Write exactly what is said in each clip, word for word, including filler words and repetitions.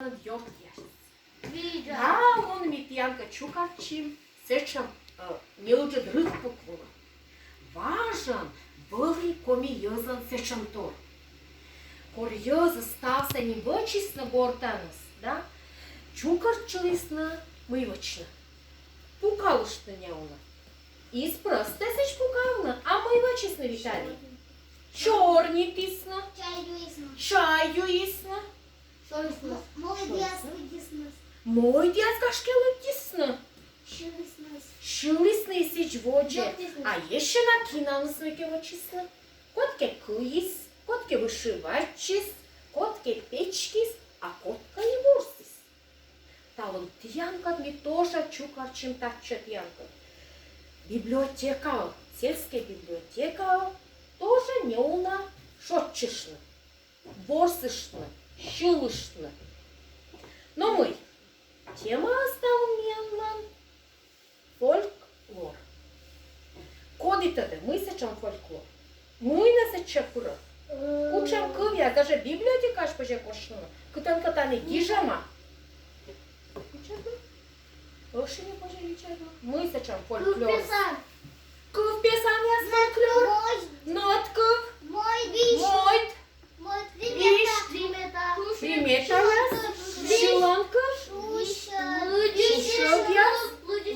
ёртъяс. Видза. Талун ми тіянкӧд чукӧртчим сэтшӧм, э, неыджыд рыт пук вылӧ. Важӧн вӧлі коми йӧзлӧн сэтшӧмтор. Кор йӧзыс ставсӧ нин вӧчисны гортаныс, да, чукӧртчылісны мый вӧчны? Пукалыштны неуна. Из прӧстӧ сідз пукавны, а мый вӧчисны, Виталий? Сёрнитісны. Чай юисны. Чай юисны. Шуисны. Мойдъяс лыддисны. Мойдъяс, гашкӧ, лыддисны. Сьылісны. Сьылісны сідз водзӧ. Ёртісны. А ещӧ на кинаныс мыйкӧ вӧчисны. Кодкӧ кыйис, кодкӧ вышивайтчис, кодкӧ печкис, а кодкӧ и ворсіс. Талун тіянкӧд ми тоже чукӧртчим татчӧ тіянкӧд. Библиотекаӧ, сельскӧй библиотекаӧ тоже неуна шойччыштны, ворсыштны, сьылыштны. Но мый, темаыс талун миянлӧн фольклор. Коді тӧдӧ, мый сэтшӧм фольклор? Мый на сэтчӧ пырӧ? Кутшӧм кывъяс, даже библиотекаысь позьӧ косьны. Кытӧнкӧ тані гижӧма. Кутшӧм? Ӧшиньӧ позьӧ видзӧдны. Мый сэтшӧм фольклор? Кывпесан. Кывпесанъяс фольклор. Мойд. Нӧдкыв. Мойд. Мойд. Мойд. Висьт. Примета. Приметаяс. Сьыланкыв. Шуйсьӧ. Лыддьысянкывъяс.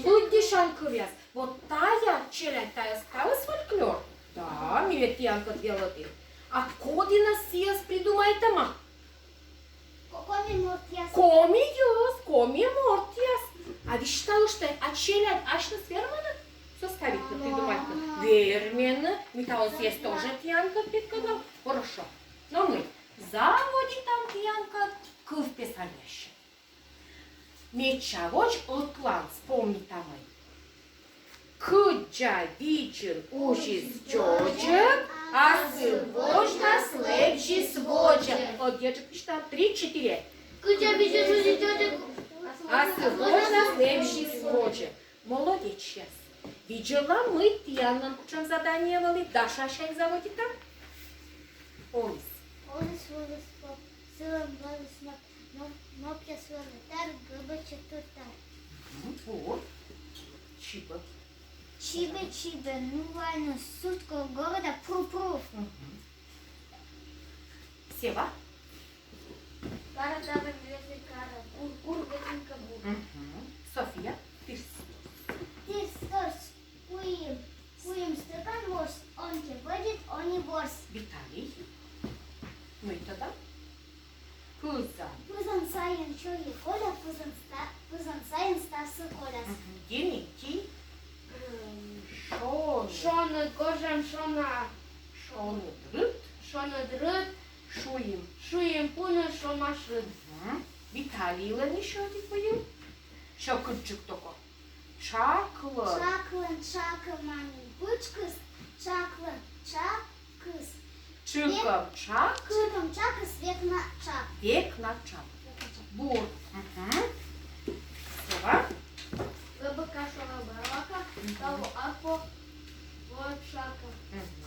Лыддьысянкывъяс. Вот тая, челядь, тая ставыс фольклор. Да, ми ведь тіянкӧд велӧдім. А коді на сійӧс придумайтӧма? Ко-, коми мортъяс. Коми йӧз, коми мортъяс. А висьталыштӧй, а челядь асьныс вермӧны составитны, придумайтны? Вермӧны. Ми талун сійӧс тоже тіянкӧд петкӧдам. Хорошо. Но мый, заводитам тіянкӧд кывпесанъяссянь. Медся водз ӧтлаын вспомнитамӧй. Кыддза видзын узис дзодзӧг, асыв водзнас лэбзис водзӧ. Ӧдйӧджык висьтам, три, четыре. Кыддза видзын узис дзодзӧг, асыв водзнас лэбзис водзӧ. Молодечьяс. Видзӧдлам, мый тіянлӧн кутшӧм задание вӧлі. Дашасянь заводитам. Оліс. Оліс-выліс поп, сылӧн вӧліс нёп, нёп, нёпъяс вӧлі тар, гӧбӧч тӧр тар. Мгм. Вот. Чибӧ. Чибӧ, чибӧ, ну вай нӧ, сутко города, пру-пру. Мгм. Сева. Кара, кара, весӧ кара, гур, гур, весӧ кабур. Мгм. София. Тірс. Тірс, тӧрс, куим, куим стӧкан ворс, он кӧ вӧдит, он и ворс. Виталий. Мый тӧдан? Пызан. Пызан сайын чойи коля, пызан ста-, пызан сайын ставсӧ коляс. Мгм. Дементий. М, шоныд. Шоныд, гожӧм шона. Шоныд рыт. Шоныд рыт. Шуим. Шуим пуны шома шыд. Мгм. Виталийлӧн ещӧ ӧтик выйым. Сьӧкыдджык токо. Чаклӧн. Чаклӧн, чакӧ манин пытшкыс, чаклӧн, чакыс. Чыкӧм чак. Чыкӧм чакыс, век на чак. Век на чак. Век на чак. Бур. Мгм. Сева. Лӧбӧ кашура барлака, мгм, таво акво, вот шака. Мгм.